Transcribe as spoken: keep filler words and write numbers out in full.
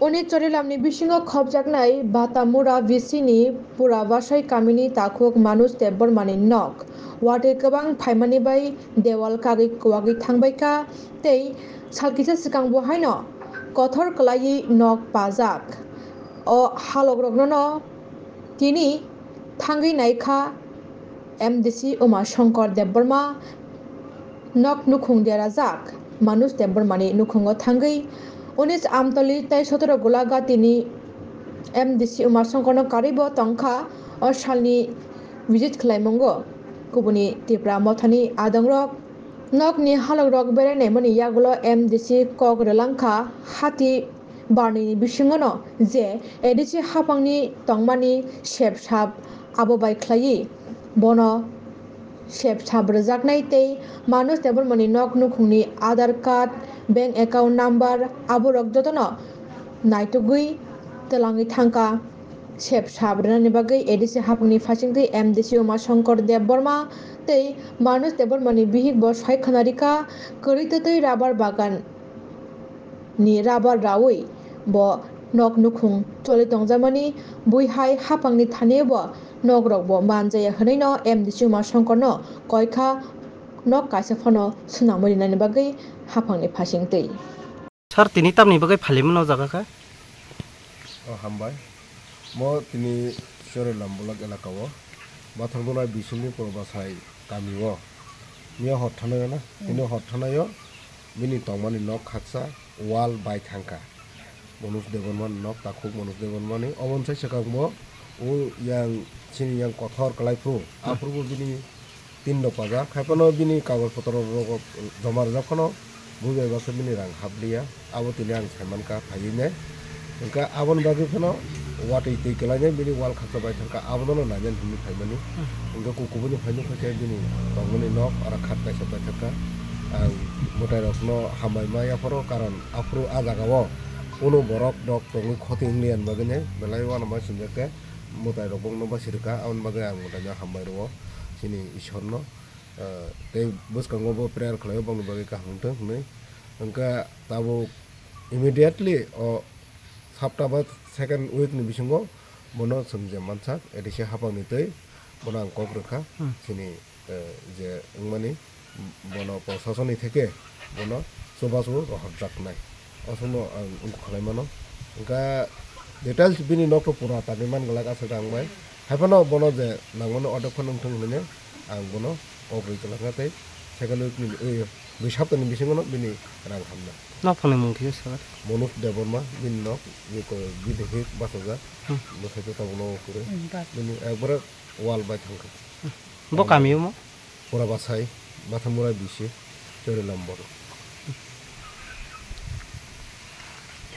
Oni Chorilamni bisingo khopjaknai Batamura V C ni Purabasai kamini takhuk Manoj Debbarmani nok. Watwi kwbang phaimani bai dewal kagwi kuwagwi thangbaikha tei salkisa swkang bo haino kothor kwlaiwi nok pajak. O halokrokno tini thangwi naikha M D C Uma Shankar Debbarma, nok nukhung derajak Manoj Debbarmani nukhungo thangwi unis Amtoli tei sotoro Golagatini M D C Uma Shankarno karwibo tongkha o salni visit khlaimungo. Kubuni Tipra Mothani adongrok nokni halokrok berai naimani yagulo M D C kok rwlangkha hati barnini bisingono je A D C haphangni tongmani sep sap abo bai khlaiwi bono sep sap rwjaknai tei Manoj Debbarmani nok nukhungni Aadhaar card, bank account number aborok jotono naitugwi twlangwi thangkha. Sep sap rwnani bagwi A D C haphangni phaisingtwi M D C Uma Shankar Debbarma tei Manoj Debbarmani bihik bo sai khwna rikha kwrwi twtwi rabar bagan ni rabar raui bo nok nukhung choli tongjakmani, bui hai haphangni thani bo nok rok bo manjaya hwnwi no M D C Uma Shankar no koikha nok kaisa phano swnamwi rinani bagwi haphangni phaisingtwi. Sir, tini tamni bagwi phailimo no jaga kha? O hambai. Mo tini Chorilam block elaka o Bathar Mura bisingni Purabasai kami o. Miya hor thanayo na? Tini hor thanayo bini tongmani nok khaksa wall bai thangkha. Manoj Debbarma nok takhuk Manoj Debbarmani. Oboni sai swkang bo o yang chini yang kothor kwlai phuru. Aphuru bo bini tin rok pajak, hai phano bini kagoj potro rok joma rijak phano bui bai baksa bini rang habliya, abo tini ang saimankha phaiwi ne. Hwnkhe aboni bagwi phano watwi twi kwlainai bini wall khaksa bai thangkha, abono nainani hinwi phaimani. Hwnkhe kubuni phaino khaikhe bini tongmani nok oro khat kaisa bai thangkha. Ang mwtai rokno hambai ma yapharo, karon aphuru ah jagao uno borok rok tongwi khoti wngya bagwi ne belai uanama sinjak khe mwtai rok bongno basi rwkha, aboni bagwi ang mwtaino hambai rwo chini Isorno. Ah, tei bwskango bo prayer khlaio bongni bagwi kaham wngthung hwnwi. Hwnkhe tabuk immediately o sapta ba second week ni bisingo bono chwng je mansak A D C haphangni twi bono ang kok rwkha. Hmm. Chini, eh, je wngmani bono proshasoni theke bono chubachu rohorjaknai. Aswkno ang wngkha khlai mano. Hwnkhe details bini nokto pura tangwi man glak aswk ang bai. Hai phano bono je nangmani order phano wngthung hwnwi ang bono kok rwi kwlak kha tei second week ni, eh, dui sapta ni bisingo no bini rang hamna. Nok phano mung khe sir? Manoj Debbarma bini nok, bini hik bachajak. Hmm. Bwsai khe tabuk nogo kwrwi. Hmm, bas. Bini ekbare wall bai thangkha. Hmm. Bo kami omo? Purabasai, Bathamura bisi, Chorilam borok.